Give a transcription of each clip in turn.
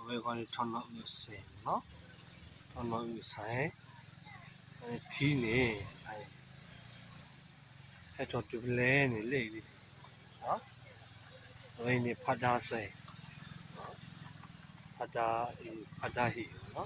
ဝဲဃီန့ၣ် ထီၣ်နီၣ်အုၣ်စဲးနီၤ, ထီၣ်နီၣ်အုၣ်စဲး, ထံန့ၣ် ဟဲထီၣ်တုၤဖဲလဲၣ်န့ၣ် လၢအံၤန့ၣ်, အဝဲအံၤန့ၣ် ဖးဒါစဲး, ဖးဒါအံၤ ဖးဒါဟံၣ်နီၤ.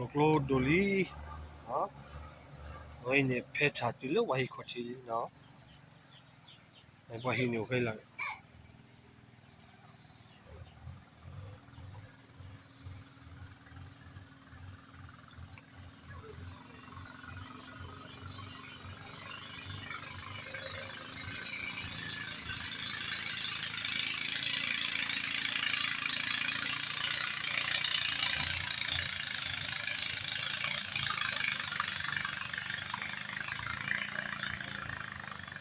ကျိဒိၣ်လံ, အဝဲအံၤန့ၣ် ဖဲထးတုၤလၢပှၤဟံၣ်ခီၣ်ထံးလံနီၤ, ပှၤဟံၣ်န့ၣ်အိၣ်ဖဲလီၤ. ဆီ ဆီ ဆီလၢမ့ၢ်ဘ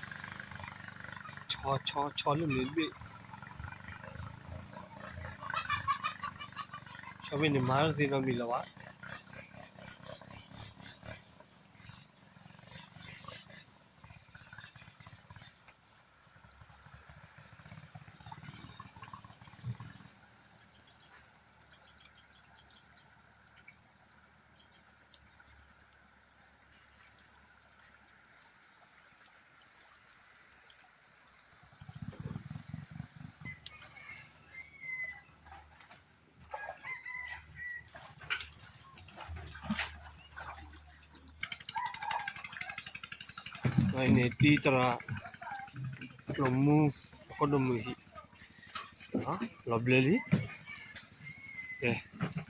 ့ၣ်, ဆီဘ့ၣ်န့ၣ် မၤတသ့နီတမံၤလၢၤဘၣ်. န့ၣ် တံၤသရၣ် ကျိာ်မူ ဖိဒိၣ်မုၣ်ဟံၣ် လီၤဘျၢလံ. ကဲ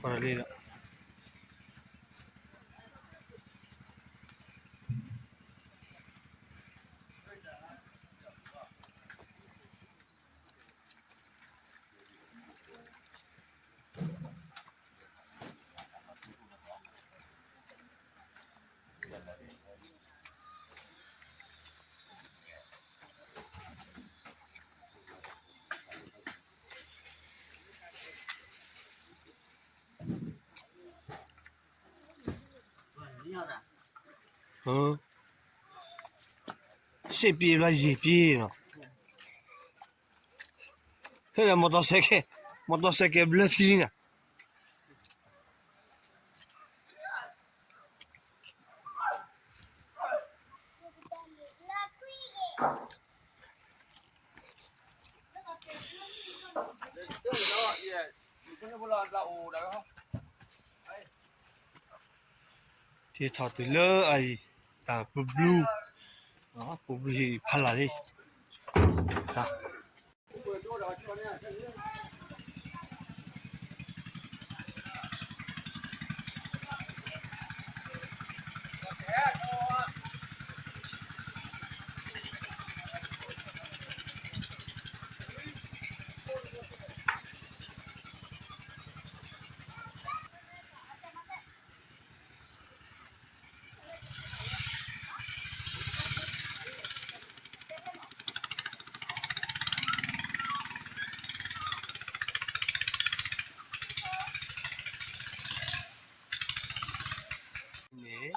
ကွၢ်လံဒီး စ့ၣ်ပံဘျီယံာ်ပံနီၤ, ဖဲလၢ မီၢ်တီစဲးကဲး မီၢ်တီစဲးကဲးဘျၢထံန့ၣ် ထံထီၣ်တုၤလၢအအံၤ တၢ်ပူၤဘျုး, ပူၤဘျုးဟံၣ်ဖးလၢ်လံ. န့ၣ်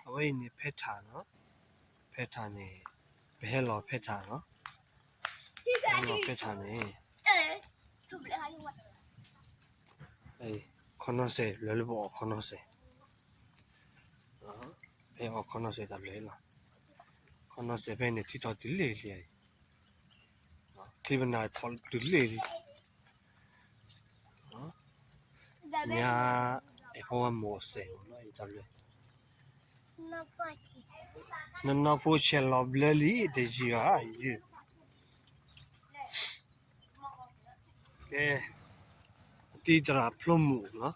အဝဲအံၤန့ၣ် ဖဲထးနီၤ, ဖဲထးန့ၣ် ပဟဲလီၤဖဲထးနီၤ, ပဟဲလီၤဖဲထးန့ၣ် ခီနီၢ်စဲး လၢလၢပအီၣ်ခီနီၢ်စဲး, ဖဲအီၣ်ခီနီၢ်စဲးတၢ်ဘျၢလီၤ, ခီနီၢ်စဲးဖဲန့ၣ် ထံထီၣ်တုၤလ့ၢ်လံ, ချံပနၢ်ထီၣ်တုၤလ့ၢ်လံ, ညါ အဲၣ်ဖိဝဲမိၢ်စဲးမ့ၢ်နီၤ တၢ်ဘျၢ, နနီၢ်ဖိဆဲးလီၤဘျၢလံ တယံာ်ဘၣ်ယုၢ်. ကဲ တံၤသရၣ်ဖျိမုၣ်နီၤ,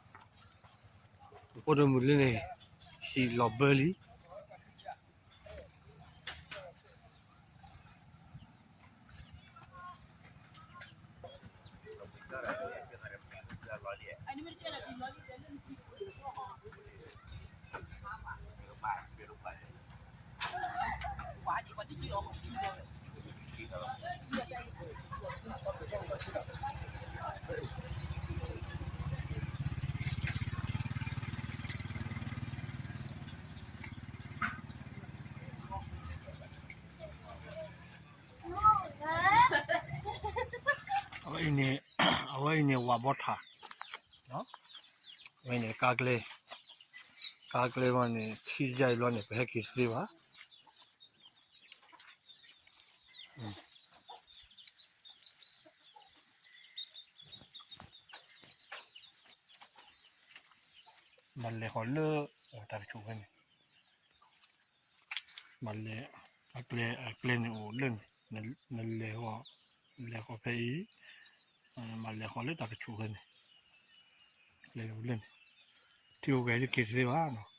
ဖိဒိၣ်မုၣ်လၢန့ၣ် ဟံၣ်လီၤဘၢလံ အဝဲအံၤန့ၣ် အဝဲအံၤန့ၣ် ဝးဘီထး, အဝဲန့ၣ် ကါကျဲ, ကါကျဲဘၣ်န့ၣ် ထံယါအံၤဘျီန့ၣ် ပဟဲက့ၤသ့ဘၣ်. မၤလဲၤဃီၤလၢ တၢ်ကဆူးဖဲန့ၣ်, မၤလဲၤ အကျဲ အကျဲန့ၣ်အိၣ်လၢန့ၣ်, နလဲၤဃီၤ, လဲၤဃီၤဖဲအံၤ, မၤလဲၤဃီၤလၢတၢ်ကဆူးဖဲန့ၣ်, လဲၤလၢန့ၣ်, ထံအိၣ်ဂဲၤက့ၤတသ့ဘၣ်နီၤ.